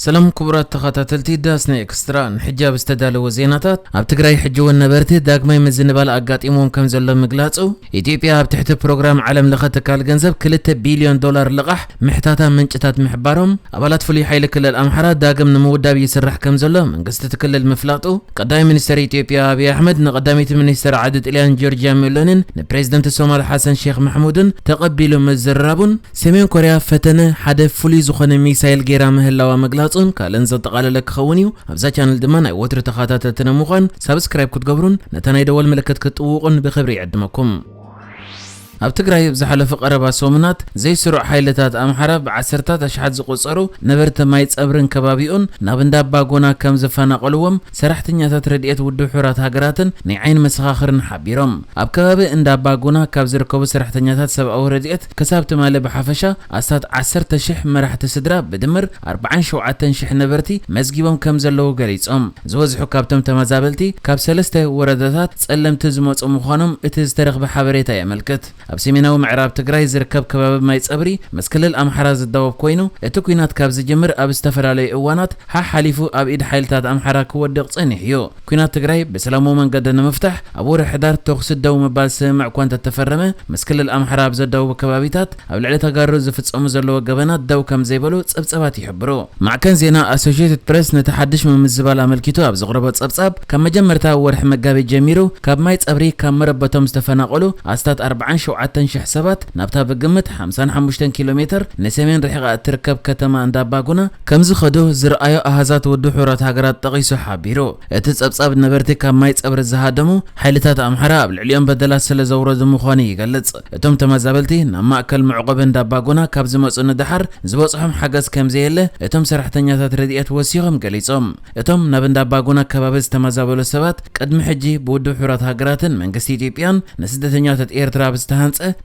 ሰላም ክቡራት ተኸታተልቲ ዳስና ኤክስትራ፣ ንሕጂ ኣብ ዝተዳለወ ዜናታት፣ ኣብ ትግራይ ሕጂ እውን ነበርቲ ዳግማይ ምዝንባል ኣጋጢሞም ከም ዘሎ ምግላጹ፣ ኢትዮጵያ ኣብ ትሕቲ ፕሮግራም ዓለም ለኸ ትካል ገንዘብ ክልተ ቢልዮን ዶላር ልቓሕ ምሕታታ ምንጭታት ምሕባሮም፣ ኣባላት ፍሉይ ሓይሊ ክልል ኣምሓራ ዳግም ንምውዳብ ይስራሕ ከም ዘሎ መንግስቲ እቲ ክልል ምፍላጡ፣ ቀዳማይ ሚኒስተር ኢትዮጵያ ኣብይ ኣሕመድ ንቀዳመይቲ ሚኒስተር ዓዲ ጥልያን ጆርጅያ ሜሎኒን ንፕሬዝደንት ሶማል ሓሰን ሼክ ማሕሙድን ተቐቢሉ ምዝርራቡን፣ ሰሜን ኮርያ ፈተነ ሓደ ፍሉይ ዝኾነ ሚሳይል ገይራ ምህላዋ ምግላጹን ካልእን ዘጠቓለለ ክኸውን እዩ። ኣብዛ ቻነል ድማ ናይ ወትሪ ተኸታተልቲ ንምዃን ሳብስክራይብ ክትገብሩን ነታ ናይ ደወል ምልክት ክትጥውቑን ብኽብሪ ይዕድመኩም። ኣብ ትግራይ ኣብ ዝሓለፉ ቀረባ ሰሙናት ዘይስሩዕ ሓይልታት ኣምሓራ ብዓሰርታት ኣሽሓት ዝቑጸሩ ነበርቲ ማይ ጸብርን ከባቢኡን ናብ እንዳባ ጎና ከም ዘፈናቐልዎም ሰራሕተኛታት ረድኤት ውድብ ሕቡራት ሃገራትን ናይ ዓይኒ መሰኻኽርን ሓቢሮም። ኣብ ከባቢ እንዳባ ጎና ካብ ዝርከቡ ሰራሕተኛታት ሰብኣዊ ረድኤት ክሳብ ትማሊ ብሓፈሻ ኣስታት ዓሰርተ ሽሕ መራሕቲ ስድራ ብድምር ኣርባዓን ሸውዓተን ሽሕ ነበርቲ መዝጊቦም ከም ዘለዉ ገሊጾም። ዝበዝሑ ካብቶም ተመዛበልቲ ካብ ሰለስተ ወረዳታት ጸለምቲ ዝመጹ ምዃኖም እቲ ዝተረኽበ ሓበሬታ የመልክት። ኣብ ሰሜናዊ ምዕራብ ትግራይ ዝርከብ ከባቢ ማይ ጸብሪ ምስ ክልል ኣምሓራ ዝዳወብ ኮይኑ፣ እቲ ኲናት ካብ ዝጅምር ኣብ ዝተፈላለዩ እዋናት ሓሓሊፉ ኣብ ኢድ ሓይልታት ኣምሓራ ክወድቕ ጸኒሑ እዩ። ኲናት ትግራይ ብሰላማዊ መንገዲ ንምፍታሕ ኣብ ወርሒ ሕዳር ተኹሲ ደው ምባል ስምምዕ እኳ እንተተፈረመ፣ ምስ ክልል ኣምሓራ ኣብ ዘዳውቡ ከባቢታት ኣብ ልዕሊ ተጋሩ ዝፍጸሙ ዘለዉ ገበናት ደው ከም ዘይበሉ ጸብጸባት ይሕብሩ። ማዕከን ዜና ኣሶሽየትድ ፕሬስ ነቲ ሓድሽ ምምዝባል ኣመልኪቱ ኣብ ዘቕረቦ ጸብጻብ፣ ካብ መጀመርታ ወርሒ መጋቢት ጀሚሩ ካብ ማይ ጸብሪ ካብ መረበቶም ዝተፈናቐሉ ኣስታት ኣርባዓን ሸውዓተን ሽሕ ሰባት ናብታ ብግምት ሓምሳን ሓሙሽተን ኪሎ ሜትር ንሰሜን ርሒቓ እትርከብ ከተማ እንዳባጉና ከም ዝኸዱ ዝረኣዮ ኣሃዛት ውድብ ሕቡራት ሃገራት ጠቒሱ ሓቢሩ። እቲ ጸብጻብ ነበርቲ ካብ ማይ ጸብሪ ዝሃደሙ ሓይልታት ኣምሓራ ኣብ ልዕሊኦም በደላት ስለ ዘውረዱ ምዃኑ ይገልጽ። እቶም ተመዛበልቲ ናብ ማእከል መዕቆቢ እንዳባጉና ካብ ዝመጹ ንደሓር ዝበጽሖም ሓገዝ ከም ዘየለ እቶም ሰራሕተኛታት ረድኤት ወሲኾም ገሊጾም። እቶም ናብ እንዳባጉና ከባቢ ዝተመዛበሉ ሰባት ቅድሚ ሕጂ ብውድብ ሕቡራት ሃገራትን መንግስቲ ኢትዮጵያን ንስደተኛታት ኤርትራ ኣብ ዝተሃንጸ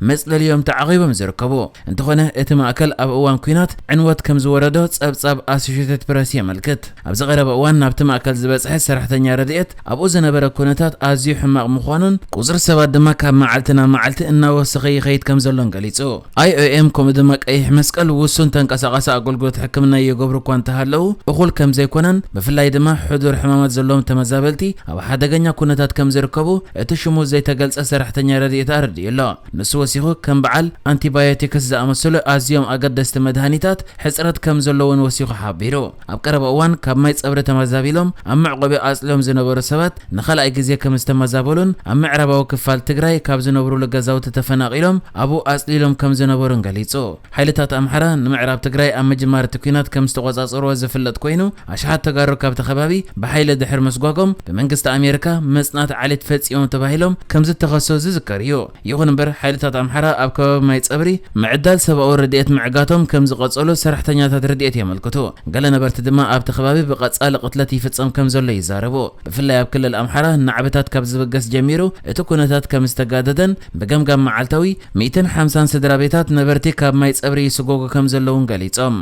መጽለሊኦም ተዓቒቦም ዝርከቡ። እንተኾነ እቲ ማእከል ኣብ እዋን ኲናት ዕንወት ከም ዝወረዶ ጸብጻብ ኣሶሽየትድ ፕረስ የመልክት። ኣብዚ ቀረባ እዋን ናብቲ ማእከል ዝበጽሐ ሰራሕተኛ ረድኤት ኣብኡ ዝነበረ ኩነታት ኣዝዩ ሕማቕ ምዃኑን ቁጽሪ ሰባት ድማ ካብ መዓልቲ ናብ መዓልቲ እናወሰኸ ይኸይድ ከም ዘሎን ገሊጹ። ኣይኦኤም ከምኡ ድማ ቀይሕ መስቀል ውሱን ተንቀሳቓሲ ኣገልግሎት ሕክምና ይገብሩ እኳ እንተሃለዉ እኹል ከም ዘይኮነን ብፍላይ ድማ ሕዱር ሕማማት ዘለዎም ተመዛበልቲ ኣብ ሓደገኛ ኩነታት ከም ዝርከቡ እቲ ሽሙ ዘይተገልጸ ሰራሕተኛ ረድኤት ኣረዲኡ ኣሎ። ንሱ ወሲኹ ከም በዓል ኣንቲባዮቲክስ ዝኣመሰሉ ኣዝዮም ኣገደስቲ መድሃኒታት ሕጽረት ከም ዘለዎን ወሲኹ ሓቢሩ። ኣብ ቀረባ እዋን ካብ ማይ ጸብሪ ተመዛቢሎም ኣብ መዕቆቢ ኣጽልዮም ዝነበሩ ሰባት ንኻልኣይ ግዜ ከም ዝተመዛበሉን ኣብ ምዕራባዊ ክፋል ትግራይ ካብ ዝነብሩሉ ገዛውቲ ተፈናቒሎም ኣብኡ ኣጽሊሎም ከም ዝነበሩን ገሊጹ። ሓይልታት ኣምሓራ ንምዕራብ ትግራይ ኣብ ምጅማር እቲ ኲናት ከም ዝተቖጻጸርዎ ዝፍለጥ ኮይኑ፣ ኣሽሓት ተጋሩ ካብቲ ከባቢ ብሓይሊ ድሕሪ ምስጓጎም ብመንግስቲ ኣሜሪካ መጽናት ዓሌት ፈጺሞም ተባሂሎም ከም ዝተኸሱ ዝዝከር እዩ። ይኹን እምበር ሓይልታት ኣምሓራ ኣብ ከባቢ ማይ ጸብሪ ምዕዳል ሰብኣዊ ረድኤት ምዕጋቶም ከም ዝቐጸሉ ሰራሕተኛታት ረድኤት የመልክቱ። ገለ ነበርቲ ድማ ኣብቲ ከባቢ ብቐጻሊ ቅትለት ይፍጸም ከም ዘሎ ይዛረቡ። ብፍላይ ኣብ ክልል ኣምሓራ ናዕብታት ካብ ዝብገስ ጀሚሩ እቲ ኩነታት ከም ዝተጋደደን ብገምጋም መዓልታዊ ሚእትን ሓምሳን ስድራ ቤታት ነበርቲ ካብ ማይ ጸብሪ ይስጎጉ ከም ዘለውን ገሊጾም።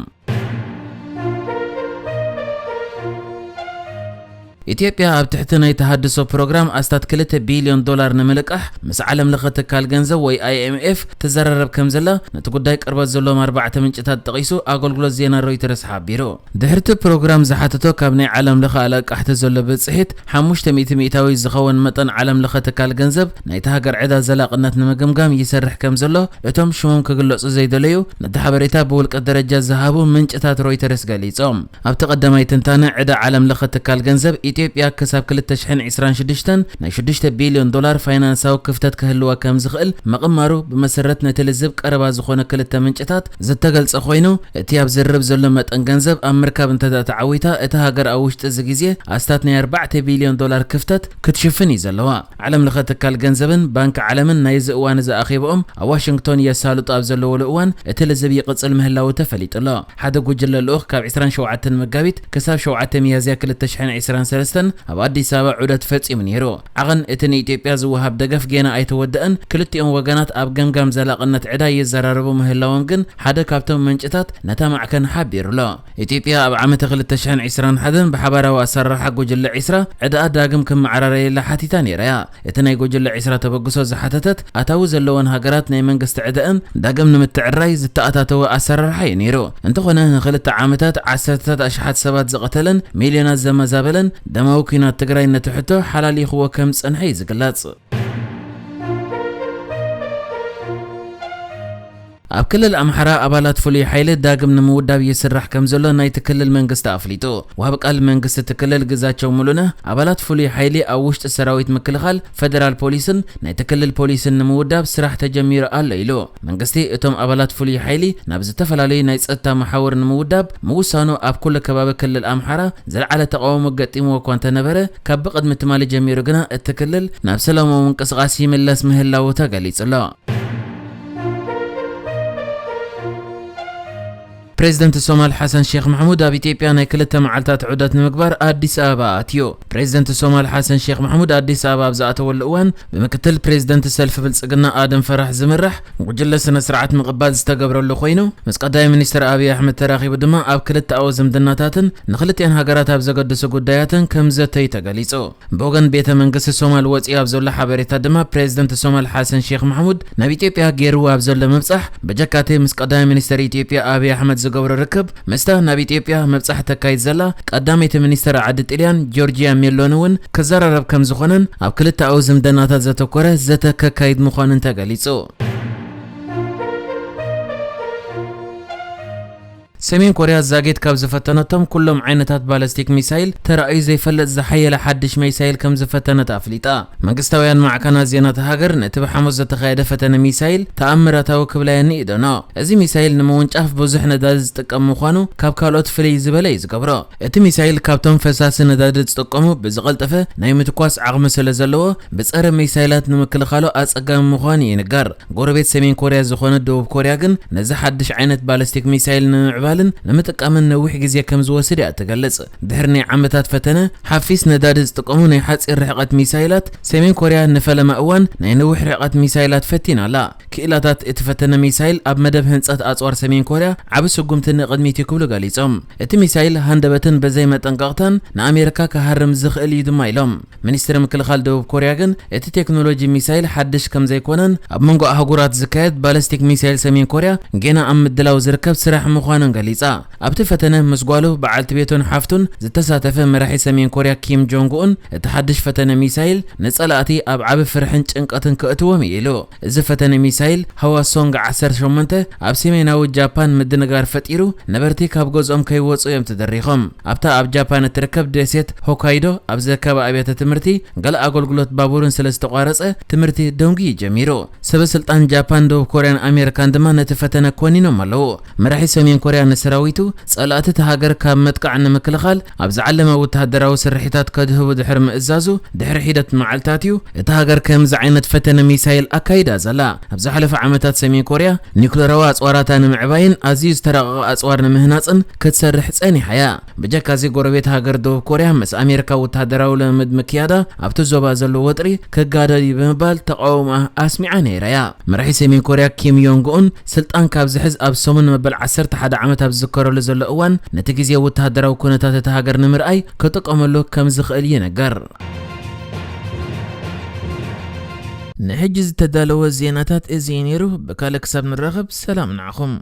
ኢትዮጵያ ኣብ ትሕቲ ናይ ተሃድሶ ፕሮግራም ኣስታት ክልተ ቢልዮን ዶላር ንምልቃሕ ምስ ዓለም ለኸ ትካል ገንዘብ ወይ ኣይኤምኤፍ ትዘራረብ ከም ዘላ ነቲ ጉዳይ ቅርበት ዘለዎም ኣርባዕተ ምንጭታት ጠቒሱ ኣገልግሎት ዜና ሮይተርስ ሓቢሩ። ድሕርቲ ፕሮግራም ዝሓተቶ ካብ ናይ ዓለም ለኸ ኣለቃሕቲ ዘሎ ብጽሒት ሓሙሽተ ሚእቲ ሚእታዊ ዝኸውን መጠን ዓለም ለኸ ትካል ገንዘብ ናይቲ ሃገር ዕዳ ዘላቕነት ንምግምጋም ይሰርሕ ከም ዘሎ እቶም ሽሞም ክግለጹ ዘይደለዩ ነቲ ሓበሬታ ብውልቂ ደረጃ ዝሃቡ ምንጭታት ሮይተርስ ገሊጾም። ኣብቲ ቀዳማይ ትንታነ ዕዳ ዓለም ለኸ ትካል ገንዘብ ኢትዮጵያ ክሳብ ክልተ ሽሕን ዕስራን ሽዱሽተን ናይ ሽዱሽተ ቢልዮን ዶላር ፋይናንሳዊ ክፍተት ክህልዋ ከም ዝኽእል ምቕማሩ ብመሰረት ነቲ ልዝብ ቀረባ ዝኾነ ክልተ ምንጭታት ዝተገልጸ ኮይኑ እቲ ኣብ ዝርርብ ዘሎ መጠን ገንዘብ ኣብ ምርካብ እንተ ተዓዊታ እታ ሃገር ኣብ ውሽጢ እዚ ግዜ ኣስታት ናይ ኣርባዕተ ቢልዮን ዶላር ክፍተት ክትሽፍን እዩ ዘለዋ። ዓለም ለኸ ትካል ገንዘብን ባንክ ዓለምን ናይዚ እዋን እዚ ኣኼባኦም ኣብ ዋሽንግቶን የሳልጡ ኣብ ዘለውሉ እዋን እቲ ልዝብ ይቕጽል ምህላዉ ተፈሊጡ ኣሎ። ሓደ ጉጅለ ልኡኽ ካብ ዕስራን ሸውዓተን መጋቢት ክሳብ ሸውዓተ ሚያዝያ ክልተ ሽሕን ዕስራን ሰለስተን ሰለስተን ኣብ ኣዲስ ኣበባ ዑደት ፈጺሙ ነይሩ። ዓቐን እቲ ንኢትዮጵያ ዝወሃብ ደገፍ ጌና ኣይተወደአን። ክልቲኦም ወገናት ኣብ ገምጋም ዘላቕነት ዕዳ ይዘራረቡ ምህላዎም ግን ሓደ ካብቶም ምንጭታት ነታ ማዕከን ሓቢሩሎ። ኢትዮጵያ ኣብ ዓመተ ክልተ ሽሕን ዕስራን ሓደን ብሓባራዊ ኣሰራርሓ ጉጅለ ዕስራ ዕዳኣ ዳግም ክመዓራረየላ ሓቲታ ነይራ እያ። እቲ ናይ ጉጅለ ዕስራ ተበግሶ ዝሓተተት ኣታዊ ዘለወን ሃገራት ናይ መንግስቲ ዕዳኣን ዳግም ንምትዕራይ ዝተኣታተወ ኣሰራርሓ እዩ ነይሩ። እንተኾነ ንክልተ ዓመታት ዓሰርተታት ኣሽሓት ሰባት ዝቐተለን ሚልዮናት ዘመዛበለን ደማዊ ኲናት ትግራይ ነቲ ሕቶ ሓላሊኽዎ ከም ዝጸንሐ እዩ ዝግለጽ። ኣብ ክልል ኣምሓራ ኣባላት ፍሉይ ሓይሊ ዳግም ንምውዳብ ይስራሕ ከም ዘሎ ናይቲ ክልል መንግስቲ ኣፍሊጡ። ወሃቢ ቃል መንግስቲ እቲ ክልል ግዛቸው ሙሉነህ ኣባላት ፍሉይ ሓይሊ ኣብ ውሽጢ ሰራዊት ምክልኻል፣ ፈደራል ፖሊስን ናይቲ ክልል ፖሊስን ንምውዳብ ስራሕ ተጀሚሩ ኣሎ ኢሉ። መንግስቲ እቶም ኣባላት ፍሉይ ሓይሊ ናብ ዝተፈላለዩ ናይ ጸጥታ መሓውር ንምውዳብ ምውሳኑ ኣብ ኩሉ ከባቢ ክልል ኣምሓራ ዝለዓለ ተቃውሞ ገጢምዎ እኳ እንተነበረ፣ ካብ ብቕድሚ ትማሊ ጀሚሩ ግና እቲ ክልል ናብ ሰላማዊ ምንቅስቓስ ይምለስ ምህላዉ ተገሊጹ ኣሎ። ፕሬዚደንት ሶማል ሓሰን ሼክ ማሕሙድ ኣብ ኢትዮጵያ ናይ ክልተ መዓልታት ዑደት ንምግባር ኣዲስ ኣበባ ኣትዩ። ፕሬዚደንት ሶማል ሓሰን ሼክ ማሕሙድ ኣዲስ ኣበባ ኣብ ዝኣተወሉ እዋን ብምክትል ፕሬዚደንት ሰልፊ ብልጽግና ኣደም ፈራሕ ዝምራሕ ጉጅለ ስነ ስርዓት ምቕባል ዝተገብረሉ ኮይኑ፣ ምስ ቀዳማይ ሚኒስትር ኣብይ ኣሕመድ ተራኺቡ ድማ ኣብ ክልተኣዊ ዝምድናታትን ንክልቲኣን ሃገራት ኣብ ዘገድሱ ጉዳያትን ከም ዘተዩ ተገሊጹ። ብወገን ቤተ መንግስቲ ሶማል ወፂኡ ኣብ ዘሎ ሓበሬታ ድማ ፕሬዚደንት ሶማል ሓሰን ሼክ ማሕሙድ ናብ ኢትዮጵያ ገይርዎ ኣብ ዘሎ ምብጻሕ በጀካቲ ምስ ቀዳማይ ሚኒስትር ኢትዮጵያ ኣብይ ኣሕመድ ዝገብሮ ርክብ ምስታ ናብ ኢትዮጵያ ምብጻሕ ተካይድ ዘላ ቀዳመይቲ ሚኒስትር ዓዲ ጥልያን ጆርጂያ ሜሎኒ እውን ክዘራረብ ከም ዝኾነን ኣብ ክልተኣዊ ዝምድናታት ዘተኮረ ዘተ ከካይድ ምዃኑን ተገሊጹ። ሰሜን ኮርያ ዛጊት ካብ ዝፈተነቶም ኩሎም ዓይነታት ባለስቲክ ሚሳይል ተራእዩ ዘይፈልጥ ዝሓየለ ሓድሽ ሚሳይል ከም ዝፈተነት ኣፍሊጣ። መንግስታውያን ማዕከናት ዜና እታ ሃገር ነቲ ብሓሙስ ዝተኻየደ ፈተነ ሚሳይል ተኣምራታዊ ክብላየኒ እዩ ደኖ። እዚ ሚሳይል ንምውንጫፍ ብዙሕ ነዳዲ ዝጥቀም ምዃኑ ካብ ካልኦት ፍልይ ዝበለ እዩ ዝገብሮ። እቲ ሚሳይል ካብቶም ፈሳሲ ነዳዲ ዝጥቀሙ ብዝቐልጠፈ ናይ ምትኳስ ዓቕሚ ስለ ዘለዎ ብጸረ ሚሳይላት ንምክልኻሉ ኣጸጋሚ ምዃኑ ይንገር። ጎረቤት ሰሜን ኮርያ ዝኾነት ደቡብ ኮርያ ግን ነዚ ሓድሽ ዓይነት ባለስቲክ ሚሳይል ንምምዕባልን ንምጥቃምን ነዊሕ ግዜ ከም ዝወስድ እያ እትገልጽ። ድሕሪ ናይ ዓመታት ፈተነ፣ ሓፊስ ነዳዲ ዝጥቀሙ ናይ ሓጺር ርሕቀት ሚሳይላት ሰሜን ኮርያ ንፈለማ እዋን ናይ ነዊሕ ርሕቀት ሚሳይላት ፈቲና ኣላ። ክኢላታት እቲ ፈተነ ሚሳይል ኣብ መደብ ህንጸት ኣጽዋር ሰሜን ኮርያ ዓቢ ስጉምቲ ንቕድሚት እዩ ክብሉ ገሊጾም። እቲ ሚሳይል ሃንደበትን ብዘይ መጠንቀቕታን ንኣሜሪካ ክሃርም ዝኽእል እዩ ድማ ኢሎም። ሚኒስትሪ ምክልኻል ደቡብ ኮርያ ግን እቲ ቴክኖሎጂ ሚሳይል ሓድሽ ከም ዘይኮነን ኣብ መንጎ ኣህጉራት ዝካየድ ባለስቲክ ሚሳይል ሰሜን ኮርያ ጌና ኣብ ምድላው ዝርከብ ስራሕ ምዃኑን ገሊጻ። ኣብቲ ፈተነ ምስ ጓሉ፣ በዓልቲ ቤቱን ሓፍቱን ዝተሳተፈ መራሒ ሰሜን ኮርያ ኪም ጆንግ ኡን እቲ ሓድሽ ፈተነ ሚሳይል ንጸላእቲ ኣብ ዓቢ ፍርሕን ጭንቀትን ከእትዎም እዩ ኢሉ። እዚ ፈተነ ሚሳይል ሃዋሶንግ ዓሰርተ ሸሞንተ ኣብ ሰሜናዊ ጃፓን ምድንጋር ፈጢሩ ነበርቲ ካብ ገዝኦም ከይወጹ እዮም ተደሪኾም። ኣብታ ኣብ ጃፓን እትርከብ ደሴት ሆካይዶ ኣብ ዝርከባ ኣብያተ ትምህርቲ ገለ ኣገልግሎት ባቡርን ስለ ዝተቋረጸ ትምህርቲ ደንጉዩ ጀሚሩ። ሰበ ስልጣን ጃፓን፣ ደቡብ ኮርያን ኣሜሪካን ድማ ነቲ ፈተነ ኮኒኖም ኣለዉ። መራሒ ሰሜን ኮርያ ንሰራዊቱ ጸላእቲ እታ ሃገር ካብ መጥቃዕ ንምክልኻል ኣብ ዝዓለመ ወተሃደራዊ ስርሒታት ከድህቡ ድሕሪ ምእዛዙ ድሕሪ ሒደት መዓልታት እዩ እታ ሃገር ከምዚ ዓይነት ፈተነ ሚሳይል ኣካይዳ ዘላ። ኣብ ዝሓለፈ ዓመታት ሰሜን ኮርያ ኒውክለራዊ ኣጽዋራታ ንምዕባይን ኣዝዩ ዝተራቐቐ ኣጽዋር ንምህናጽን ክትሰርሕ ጸኒሓ እያ። ብጀካዚ ጎረቤት ሃገር ደቡብ ኮርያ ምስ ኣሜሪካ ወተሃደራዊ ልምምድ ምክያዳ ኣብቲ ዞባ ዘሎ ወጥሪ ክጋደል እዩ ብምባል ተቃውሞኣ ኣስሚዓ ነይራ እያ። መራሒ ሰሜን ኮርያ ኪም ዮንግ ኡን ስልጣን ካብ ዝሕዝ ኣብ ሰሙን መበል ዓሰርተ ሓደ ዓመት ኣብ ዝዝከረሉ ዘሎ እዋን ነቲ ግዜ ወተሃደራዊ ኩነታት እታ ሃገር ንምርኣይ ክጥቀመሉ ከም ዝኽእል ይንገር። ንሕጂ ዝተዳለወ ዜናታት እዚ እዩ ነይሩ። ብካልእ ክሳብ ንራኸብ ሰላም ንዓኹም።